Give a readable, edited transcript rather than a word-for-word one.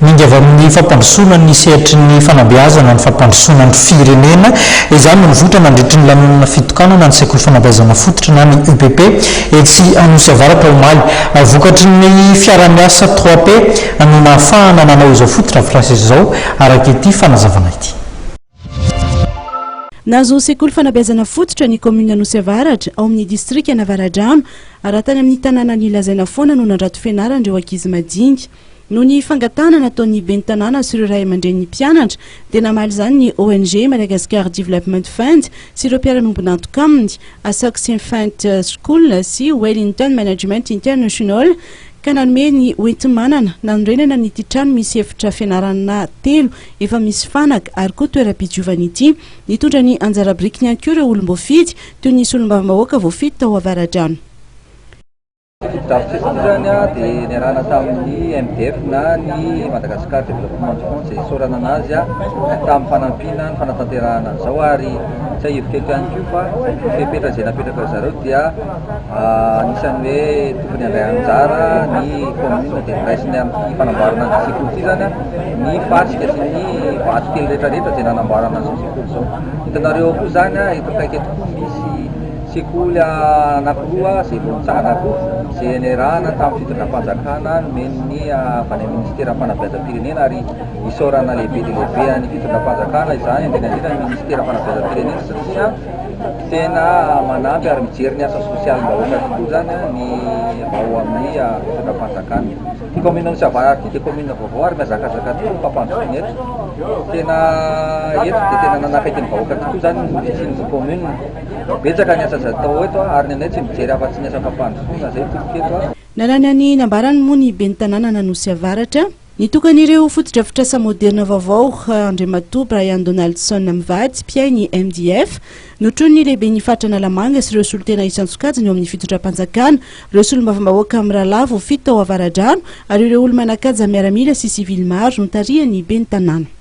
Miainga avy amin'ny fampandrosoana ny sehatry ny fanabeazana ny fampandrosoana ny firenena. Izany no nivoitra nandritry ny lanonana fitokanana ny sekoly fanabeazana fototra na ny EPP etsy Anosy Avaratra omaly. Vokatry ny fiaraha-miasa trois P no nahafahana nanao izao fotodrafitrasa izao, araka ity fanazavana ity. Nahazo sekoly fanabeazana fototra ny kaominina Anosy Avaratra, ao amin'ny distrikan'Avaradrano, raha tany amin'ny tanànan'i Lazaina foana no nandrato fianarana ireo ankizy madinika. Noho ny fangatahana nataon'ny ben'ny tanàna sy ireo ray aman-drenin'ny mpianatra dia namaly izany ny ONG Madagascar Development Fund sy ireo mpiara-miombon'antoka aminy, Asox Infant School sy Wellington Management International ka nanome ny hoenti-manana nanorenana an'ity trano misy efitra fianarana telo efa misy fanaka ary koa toeram-pidiovana ity. Nitondra ny anjara birikiny ihany koa ireo olom-boafidy toy ny solombavambahoaka voafidy tao Avaradrano. Fotodrafitrasa ity izany dia niarahana tamin'ny MDF na ny Madagascar Development Fund izay isaorana anazy tamin'ny fanampiana ny fanatanterahana an'izao ary tsiahiviko eto ihany koa fa ny fepetra izay napetraka ry zareo dia anisan'ny hoe tokony handray anjara ny commune dia noraisiny amin'ity fanamboarana an'ity sekoly ity izany ny fasika sy ny vato kely rehetrarehetra izay nanamboarana an'izao sekoly izao. Hitanareo ao koa izany eto akaiky eto koa misy Sekoly anankiroa izay vao nitsangana koa, izay niarahana tamin'ny fitondram-panjakana nomen'ny avy any amin'ny minisiteran'ny fanabeazam-pirenena ary isaorana lehibe dia lehibe an'ny fitondram-panjakana izany, indrindra indrindra ny minisiteran'ny fanabeazam-pirenena satria tena manampy ary mijery ny asa sosialim-bahoaka tokoa izany ny ao amin'ny fitondram-panjakana. Ity kaominina Anosy Avaratra ity dia kaominina vaovao ary mihazakazaka tokoa ny fampandrosoana eto. Tena eto dia tena nanakaiky ny vahoaka tokoa izany ny fisian'ny kaominina. Betsaka ny asa izay atao eto ary ny anay tsy mijery afa-tsy ny asa fampandrosoana izay tompoko eto. Nanana ny nambarany moa ny ben'ny tanànan'Anosy Avaratra, nitokana ireo fotodrafitrasa moderina vaovao Andriamatoa Brian Donaldson mivady, mpiahy ny MDF, notronin'ny lehiben'ny faritra Analamanga sy ireo solontena isan-tsokajiny eo amin'ny fitondram-panjakana, ireo solombavambahoaka mirahalahy voafidy tao Avaradrano ary ireo olo-manan-kaja miaramila sy sivily maro notarihan'ny ben'ny tanàna.